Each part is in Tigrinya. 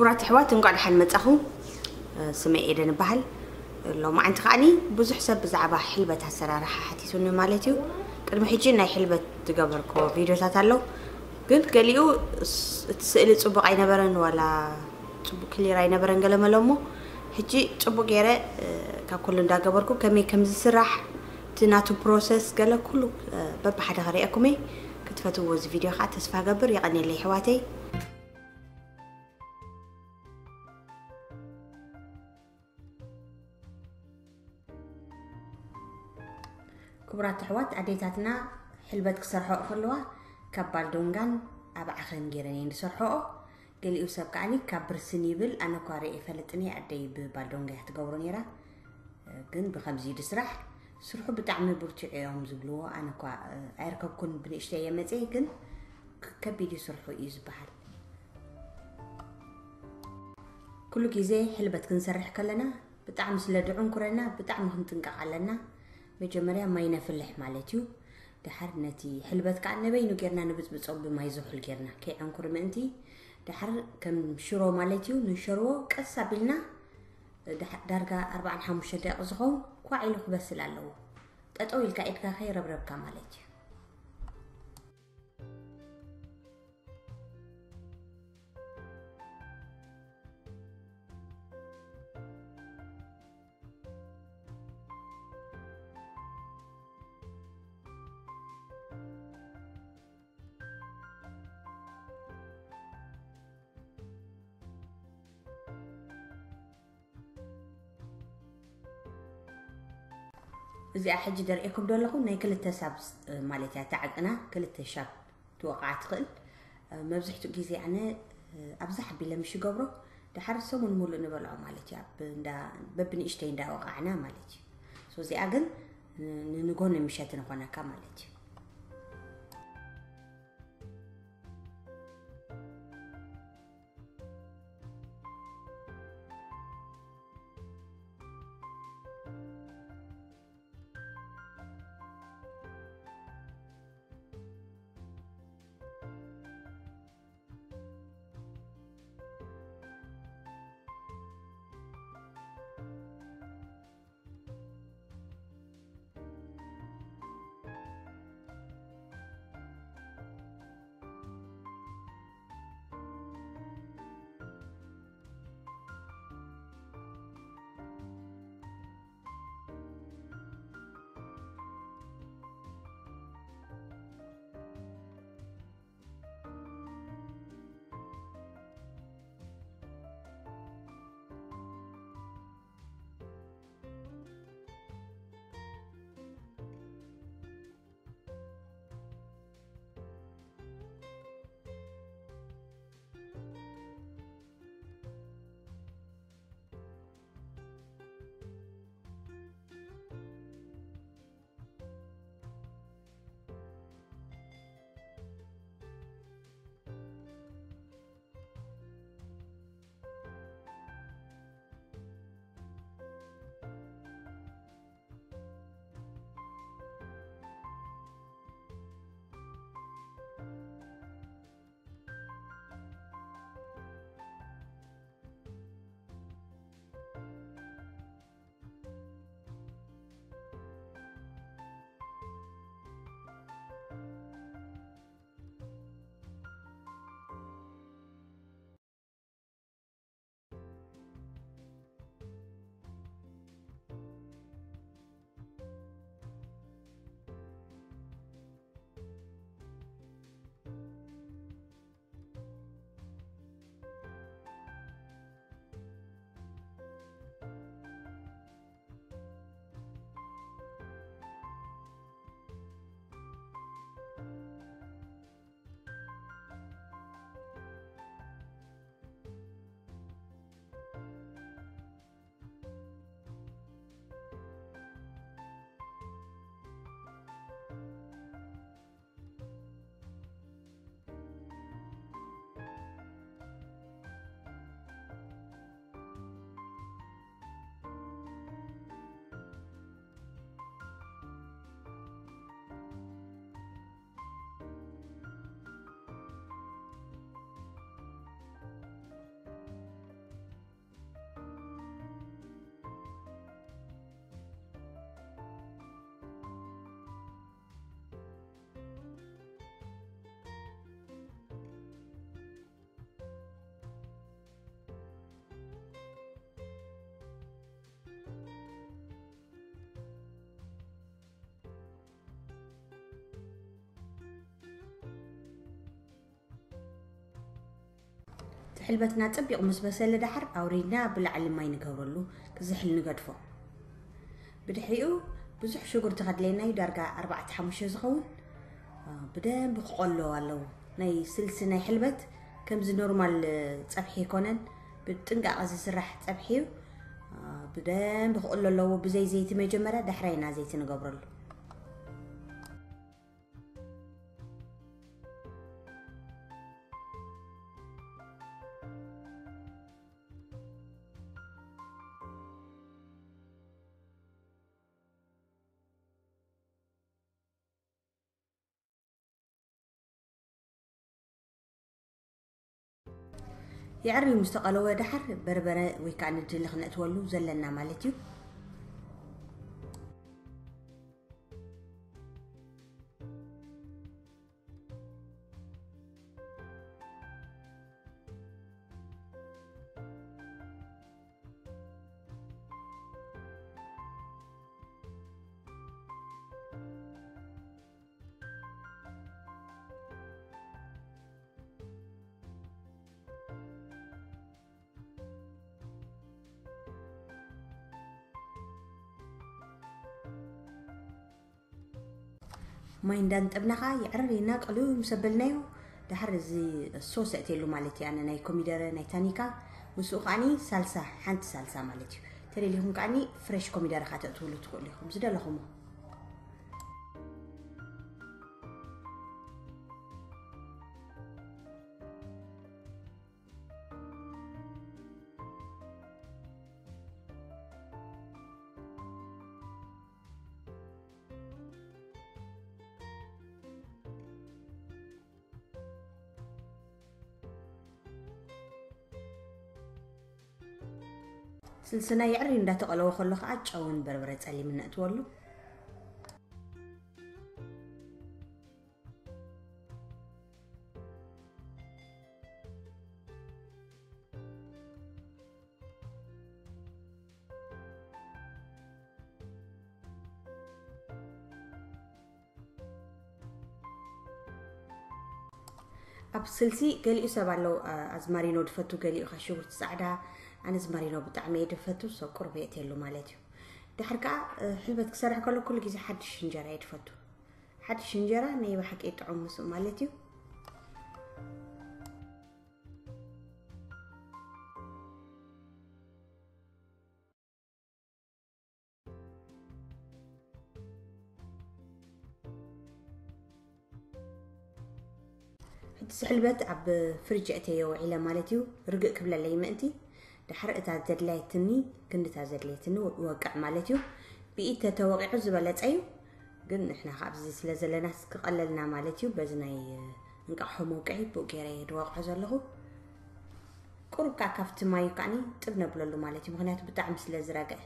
ክቡራት ኣሕዋት፣ እንኳዕ ደሓን መጻኹም። ስመይ ኤደን እበሃል። ሎማዓንቲ ከዓኒ ብዙሕ ሰብ ብዛዕባ ሕልበት ኣሰራርሓ ሓቲቱኒ ማለት እዩ። ቅድሚ ሕጂ ናይ ሕልበት ዝገበርክዎ ቪድዮታት ኣሎ፣ ግን ገሊኡ ስ-፣ እቲ ስእሊ ጽቡቕ ኣይነበረን፣ ዋላ ጽቡቕ ክሊር ኣይነበረን ገለ መለ እሞ፣ ሕጂ ጽቡቕ ገይረ፣ እ፣ ካብ ኩሉ እንዳገበርኩ ከመይ ከም ዝስራሕ፣ እቲ ናቱ ፕሮሰስ ገለ ኩሉ፣ እ፣ በብሓደ ከርእየኩም እየ። ክትፈትውዎ እዚ ቪድዮ ከዓ ተስፋ ገብር። የቐንየለይ ኣሕዋተይ። ክቡራት ኣሕዋት፣ ኣዴታትና ሕልበት ክሰርሐኦ ከለዋ ካብ ባልዶንጋን ኣባዕኸን ገይረን እየን ዝሰርሐኦ። ገሊኡ ሰብ ከዓኒ ካብ ብርስን ይብል። ኣነ እኳ ርእየ ይፈልጥን እየ፣ ኣደይ ብባልዶንጋ እያ ትገብሮ ነይራ። ግን ብኸምዚ ድስራሕ፣ ስርሑ ብጣዕሚ ብርቱዕ እዮም ዝብልዎ። ኣነ እኳ፣ እ፣ ኣይርከብኩን፣ ብንእሽተይ እየ መፅየ፣ ግን ክ-፣ ከቢድ እዩ ስርሑ እዩ ዝበሃል። ኩሉ ግዜ ሕልበት ክንሰርሕ ከለና ብጣዕሚ ስለ ድዕንኩረና ብጣዕሚ ክንጥንቀቕ ኣለና። መጀመርያ ማይ ነፍልሕ ማለት እዩ። ደሓር ነቲ ሕልበት ከዓ ነበይኑ ጌርና ንብጽብጾ ብማይ ዝሑል ጌርና ከይዕንኩር ምእንቲ። ደሓር ከም ሽሮ ማለት እዩ፣ ንሸርዎ ቀስ ኣቢልና፣ ደሓ-፣ ዳርጋ ኣርባዓን ሓሙሽተን ደቂቕ ዝኸውን ኳዕ ኢሉ ክበስል ኣለዎ። ጠጠው ኢልካ ኢድካ ከይረብረብካ ማለት እዩ። እዚኣ ሕጂ ደርእየኩም ዘለኹ ናይ ክልተ ሳብ ስ-፣ ማለት እያ። እታ ዓቅና ክልተ ሻብ ትወቕዓ ትኽእል። መብዝሕትኡ ግዜ ኣነ ኣብዛ ሓቢለ ምሽ ገብሮ፣ ድሓር ሰሙን ሙሉእ ንበልዖ ማለት እዩ። ኣብ እንዳ፣ በብንእሽተይ እንዳወቃዕና ማለት እዩ። ሶ እዚኣ ግን ን-፣ ንንጎ ንምሸት ንኾነካ ማለት እዩ። ሕልበትና ጸቢቑ ምስ በሰለ ደሓር ኣውሪድና ብላዕሊ ማይ ንገብረሉ፣ ክዝሕል ንገድፎ። ብድሕሪኡ ብዙሕ ሽጉርቲ ከድለየና እዩ፣ ዳርጋ ኣርባዕተ ሓሙሽተ ዝኸውን። አ፣ ብደንብ ክቆሎ ኣለዎ። ናይ ስልሲ ናይ ሕልበት ከምዚ ኖርማል፣ እ፣ ጸብሒ ኣይኮነን፣ ብጥንቃቐ ዝስራሕ ጸብሒ እዩ። አ፣ ብደንብ ክቆሎ ኣለዎ፣ ብዘይ ዘይቲ መጀመርያ፣ ዳሕራይ ኢና ዘይቲ ንገብረሉ። የዕርዩ ምስ ተቐለወ ደሓር በርበረ ወይ ከዓ ንድሊ ክነእትወሉ ዘለና ማለት እዩ። ማይ እንዳንጠብና ከዓ የዕርር ኢልና ቅልው ምስ ኣበልናዮ፣ ደሓር እዚ ሶስ ኣእትየሉ ማለት እዩ። ኣነ ናይ ኮሚደረ፣ ናይ ታኒካ፣ ምስኡ ከዓኒ ሳልሳ፣ ሓንቲ ሳልሳ ማለት እዩ። ተደሊኹም ከዓኒ ፍሬሽ ኮሚደረ ከዓ ተእትውሉ ትኽእሉ ኢኹም፣ ዝደለኹሞ። ስልስና የዕሪ እንዳተቐለወ ከሎ ከዓ ጨውን በርበረ ጸሊም ነእትወሉ። ኣብ ስልሲ ገሊኡ ሰብ ኣለዉ፣ ኣ-፣ ኣዝማሪኖ ድፈቱ፣ ገሊኡ ኸዓ ሽጉርቲ ጻዕዳ። ኣነ ኣዝማሪኖ ብጣዕሚ እየ ድፈቱ፣ so ቁሩብ የእትየሉ ማለት እዩ። ድሕር ከኣ፣ እ፣ ሕልበት ክሰርሕ ከሎ ኩሉ ግዜ ሓድሽ እንጀራ እየ ድፈቱ። ሓድሽ እንጀራ ናይ ብሓቂ ጥዑም ምስኡ ማለት እዩ። ሕጂ ስሕልበት ኣብ ፍሪጅ ኣእተዮ ውዒለ ማለት እዩ፣ ርግእ ክብለለይ ምእንቲ። ድሓር እታ ዘድላየትኒ ክንዲ እታ ዘድላየትኒ ወቅዕ ማለት እዩ። ብኢድ ተተወቂዑ ዝበለጸ እዩ፣ ግን ንሕና ካብ እዚ ስለ ዘለናስ ክቐለልና ማለት እዩ። በዚ ናይ እንቃቑሖ መውቅዒ ብኡ ገይረ እየ ድወቅዖ ዘለኹ። ቁሩብ ከኣ ካብቲ ማዩ ከኣኒ ጥብ ነብለሉ ማለት እዩ፣ ምኽንያቱ ብጣዕሚ ስለ ዝረግዐ።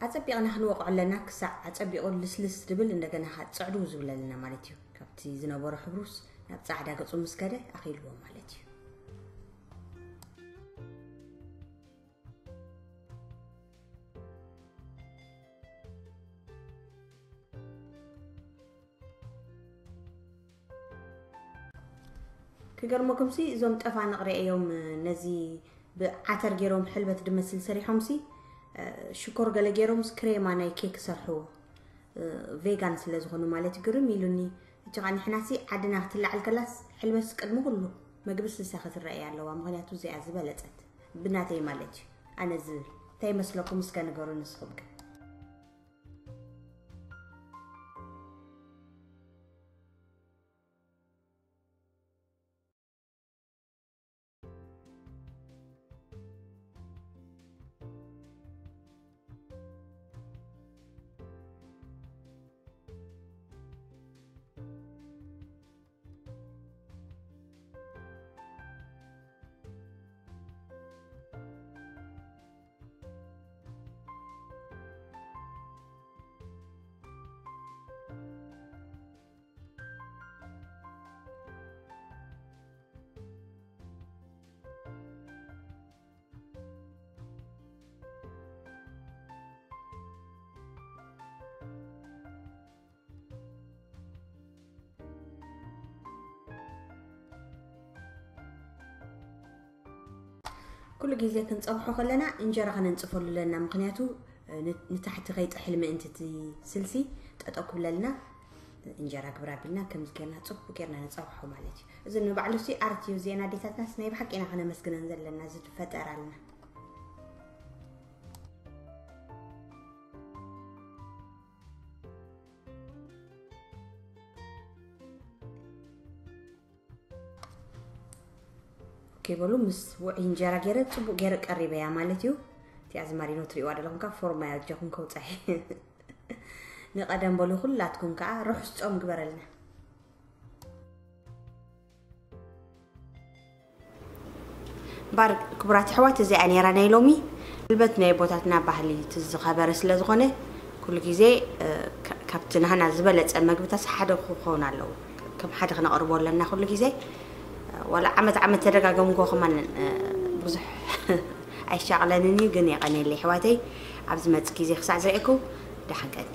ኣጸቢቕና ክንወቕዖ ኣለና፣ ክሳዕ ኣጸቢቑ ልስልስ ዝብል እንደገና ኸዓ ጽዕድው ዝብለልና ማለት እዩ። ካብቲ ዝነበሮ ሕብሩስ ናብ ጻዕዳ ገጹ ምስ ከደ ኣኺልዎ ማለት እዩ። ክገርመኩምሲ እዞም ጠፋንቕ ርእዮም ነዚ ብዓተር ገይሮም ሕልበት ድመስል ሰሪሖምሲ፣ ሽኮር ገለ ገይሮምስ ክሬማ ናይ ኬክ ሰርሕዎ። ቬጋን ስለ ዝኾኑ ማለት እዩ። ግርም ኢሉኒ። ሕጂ ኸዓ ንሕናሲ ዓድና ክትለዓል ከላስ ሕልበትስ ቅድሚ ኩሉ መግብስ ንሳ ክትረኣይ ኣለዋ። ምኽንያቱ እዚኣ ዝበለጸት ብናተይ ማለት እዩ። ኣነ ዝብል እንታይ ይመስለኩም? እስከ ንገሩ ንስኹም ከ። ኩሉ ግዜ ክንጸብሖ ከለና እንጀራ ከነንጽፈሉ ኣለና። ምኽንያቱ፣ እ፣ ን-፣ ንታሕቲ ከይጥሕል ምእንቲ እቲ ስልሲ ጠጠው ክብለልና፣ እንጀራ ግብር ኣቢልና ከምዚ ጌርና ጽቡቅ ጌርና ንጸብሖ ማለት እዩ። እዚ ንባዕሉ ሲ ኣርት እዩ። እዚአን ኣዴታትናስ ናይ ብሓቂ ኢና ከነመስግነን ዘለና፣ እዚ ፈጠራልና። ኦኬ በሉ፣ ምስ ውዑይ እንጀራ ገይረ ጽቡቅ ገይረ ቀሪበያ ማለት እዩ። እቲ ኣዝማሪኖ ትሪእዋ ዘለኹም ካብ ፎርማ እያ ኣጆኹም ከውጻ። ንቀደም በሉ፣ ኩላትኩም ከዓ ርሑስ ጾም ግበረልና። እምበር ክቡራት ኣሕዋት፣ እዚኣ ነይራ ናይ ሎሚ። ጉልበት ናይ ኣቦታትና ባህሊ እቲ ዝኸበረ ስለ ዝኾነ፣ ኩሉ ግዜ፣ እ፣ ካ-፣ ካብቲ ናህና ዝበለጸ መግብታት ሓደ ክኸውን ኣለዎ። ከም ሓደ ክነቕርቦ ኣለና ኩሉ ግዜ። እ፣ ዋላ ዓመት ዓመት ተደጋገምዎ ከማን፣ እ፣ ብዙሕ ኣይሻቕለንን እዩ፣ ግን የቐንየለይ ኣሕዋተይ። ኣብ ዝመጽእ ግዜ ክሳዕ ዝርእየኩም፣ ደሓን ቀኒ።